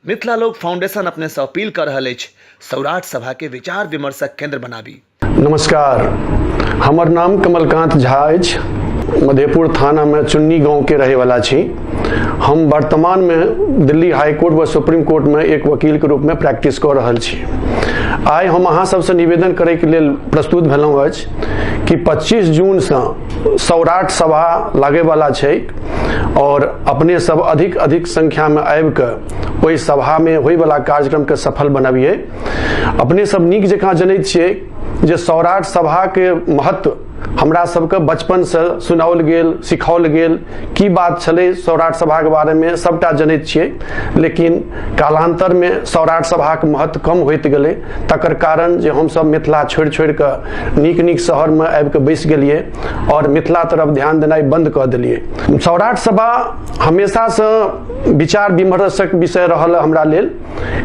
मिथिला लोक फाउंडेशन अपने से अपील कर रहल अछि, सौराठ सभा के विचार विमर्शक केंद्र बनाबी। नमस्कार, हमर नाम कमलकांत झा अछि। मधेपुर थानामे चुन्नी गाँवके रहैवला छी। हम वर्तमानमे दिल्ली हाईकोर्ट व सुप्रीम कोर्टमे एक वकीलके रूपमे प्रैक्टिस कऽ रहल छी। आइ हम अहाँ सबसँ निवेदन करैके लेल प्रस्तुत भेलहुँ अछि कि 25 जूनसँ सौराठ सभा लागैवला छै और अपने सब अधिक अधिक संख्यामे आबि कऽ ओहि सभामे होइवला कार्यक्रमके सफल बनबियै। अपने सब नीक जकाँ जनैत छियै जे सौराठ सभाके महत्व हमरा सबके बचपनसँ सुनाओल गेल, सिखाओल गेल। की बात छलै सौराठ सभाके बारेमे सबटा जनैत छियै, लेकिन कालान्तरमे सौराठ सभाके महत्व कम होइत गेलै। तकर कारण जे हमसब मिथिला छोड़ि छोड़ि कऽ नीक नीक शहरमे आबि कऽ बैसि गेलियै आओर मिथिला तरफ ध्यान देनाइ बन्द कऽ देलियै। सौराठ सभा हमेशासँ विचार विमर्शक विषय रहल हमरा लेल,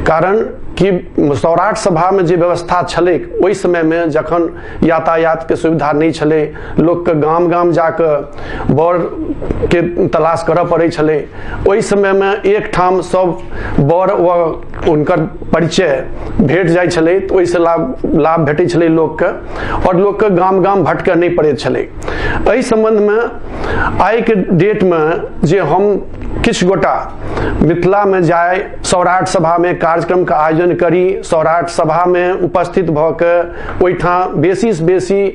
कारण कि सौराठ सभामे जे व्यवस्था छलै ओहि समयमे, जखन यातायातके सुविधा नहि छलै, लोकके गाम गाम जाकऽ बरके तलाश करऽ पड़ै छलै, ओहि समयमे एकठाम सब बर व हुनकर परिचय भेट जाइ छलै तऽ ओहिसँ लाभ भेटै छलै लोकके आओर लोकके गाम गाम भटकऽ नहि पड़ैत छलै। एहि सम्बन्धमे आइके डेटमे जे हम किछु गोटा मिथिलामे जाय सौराठ सभामे कार्यक्रमके आयोजन करी, सौराठ सभामे उपस्थित भऽ कऽ ओहिठाम बेसीसँ बेसी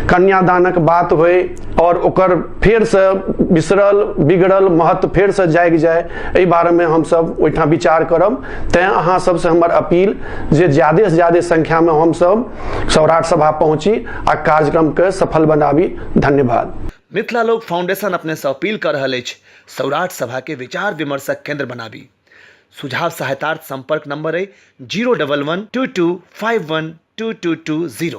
कन्यादानक बात होइ आओर ओकर फेरसँ बिसरल बिगड़ल महत्व फेरसँ जागि जाय, एहि बारेमे हमसब ओहिठाम विचार करब। तैँ अहाँ सबसँ हमर अपील जे ज्यादेसँ ज्यादे संख्यामे हमसब सौराठ सभा पहुँची आ कार्यक्रमके सफल बनाबी। धन्यवाद। मिथिला लोक फाउंडेशन अपने से अपील कर रहल अछि, सौराठ सभा के विचार विमर्शक केंद्र बनाबी। सुझाव सहायतार्थ संपर्क नंबर अइ 01122512220।